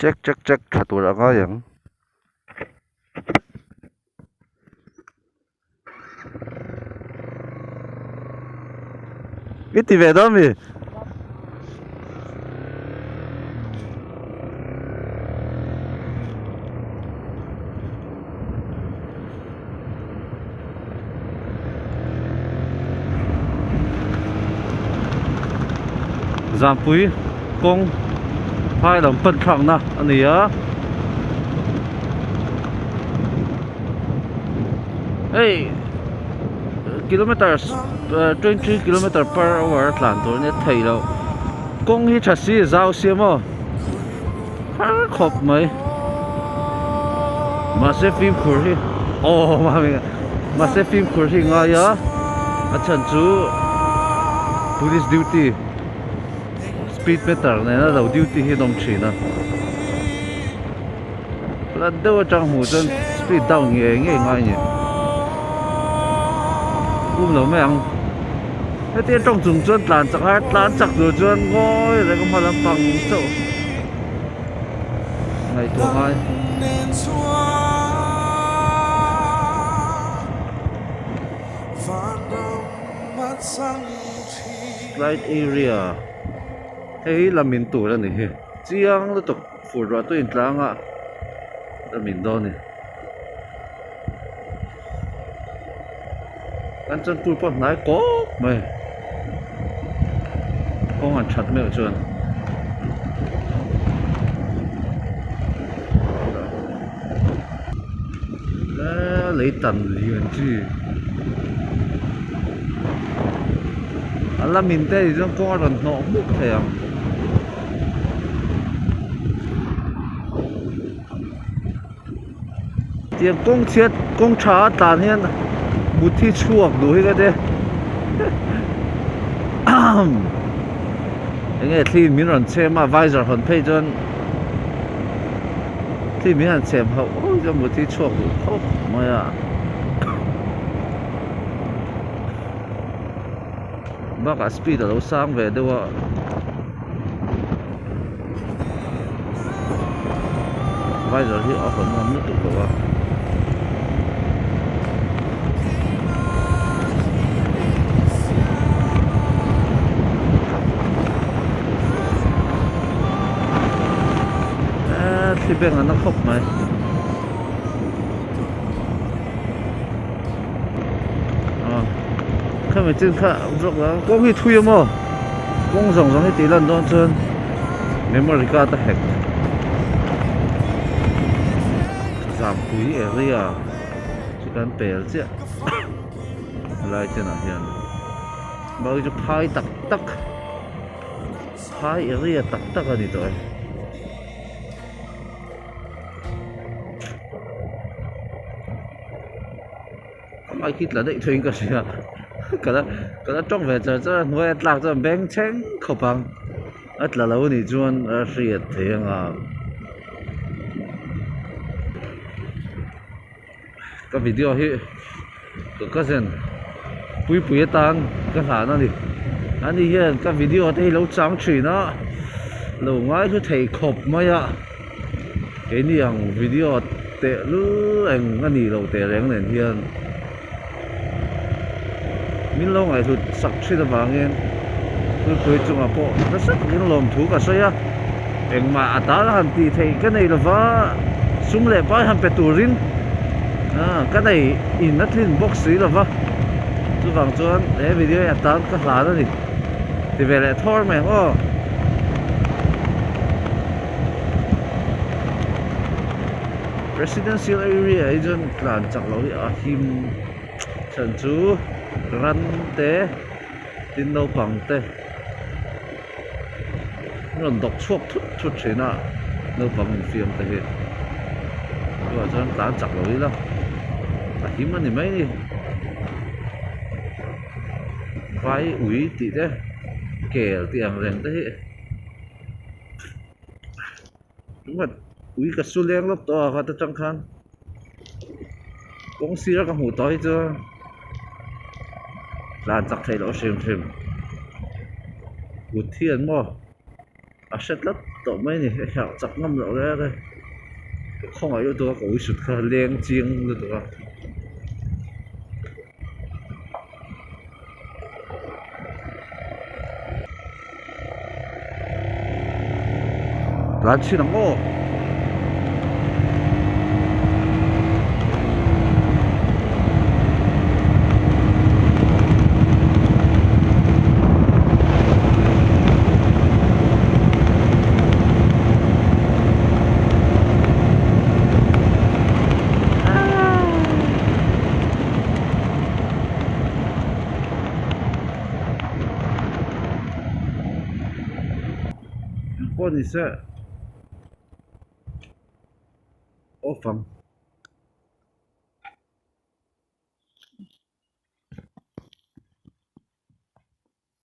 Check check check tha tur a ngai ang. I ti ve dawn mi? Zampui kawng phai lam pan thlakna a ni a. Hei kilometers 23 kilometer per hour a tlan tur a nia theih loh kawng hi tha si zau si maw har khawp mai mahse fimkhur hi aw mahse fimkhur hi ngai a a chhan chu police duty speed meter nena lo duty hi an awm thin a. Hlat deuh atang hmuh chuan speed down ngei ngei ngai a ni. Um lo mai ang. Hetia tawng chung chuan tlan chak a, tlan chak tur chuan ngawi reng a hma lampang chauh ngaihtuah ngai. Slide area hei hi lamin tur a ni hi chiang lutuk. Fur ruah tuin tlanga a min dawn a ni. Kan chanpur pawh hnai kawp mai kawng an that meuh chuan lei tan lian chi a la min te ah chuan kawng a rawn hnawh hmuk thei ang. Tiang kawng chhiat kawng tha a tlan hian mut hi chhuak duh hi ka ti enge thli min rawn chhem a visor hawn phei chuan thli min han chhem hauh hauh chuan mut hi chhuak duh khawp mai a. Bakah speed alo sang ve deuh a. Visor hi a hawn ngam lutuk lo a. Eee thli beng a na khawp mai. Khami chin kha vlog la kawng hi thui a maw kawng zawng zawng hi tih lan dawn chuan memory card a hack Zampui area chu kan pel chiah helai chenah hian bak hi chu phai tak tak phai area tak tak a ni tawh e. Amah khi tla daih thuin ka hria ka la ka la tawng ve char char a hnuai a tlak chuan beng thleng khawp ang a tla lo anih chuan a hriat thei anga ka video hi ka cousin puipui atan ka hlan a ni ani hian ka video te hi lo chang thin a lo ngaithla thei khawp mai a. Keini ang video teh lul eng a nih loh teh reng nen hian min lo ngaihhlut sak thin avangin Puipui chungah pawh nasa takin lawmthu ka sawi a, engmah a tal han tih theih ka nei lova sum leh pai han pe turin ka nei in a tlin bawk si lova chuvang chuan he video hi a tan ka hlan a ni ti ve leh thawr mai ang aw. Residential area hi chuan tlan chak loh hi a him chhan chu ran te tin naupang te an rawn dawk chhuak thut thut thin a naupang infiam te hi chuvang chuan tlan chak loh ila a him a ni mai a ni vai ui tih te kel tih ang reng te hi. Ringawt ui ka su leng lawk tawh a khat atang khan kawng sira ka hmuh tawh hi chu tlan chak theih loh hrim hrim kut hian maw A hre tlat tawh mai a ni a herh chak ngam loh reng a ka khawngaih lutuk a ka ui sut kha leng chiang lutuk a. Tlan chhin ang aw. Engpawh ni se off ang.